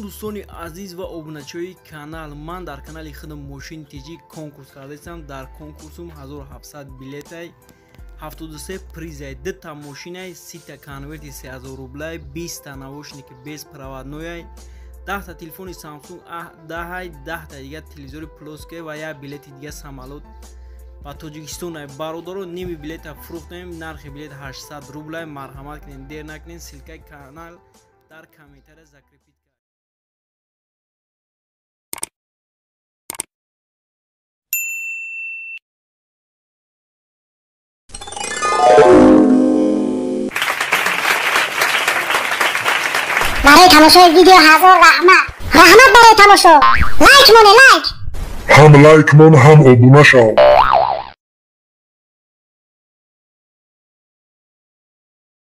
Дӯстони азиз ва обуначиҳои канал, ман дар канали худам Мошини Тиҷӣ конкурс кардаистам. Дар конкурсум 1700 билетай, 73 призай, дута мошинай, 30та конверти 3000 рублай, 20та наушники беспроводнояй, 10та телефони Samsung A10, 10та дига телевизори плоская ва як билети дига самолёт ба Тоҷикистон. Бародаро, ними билета фурӯхтем, нархи билет 800 рублай. Марҳамат кунед, дер накунед, ссылкаи канал дар комментария закрепить. Барои тамошои видео ҳазор раҳмат, раҳмат барои тамошо. Лайк моне, лайк. Ҳам лайк мон, ҳам обуна шав.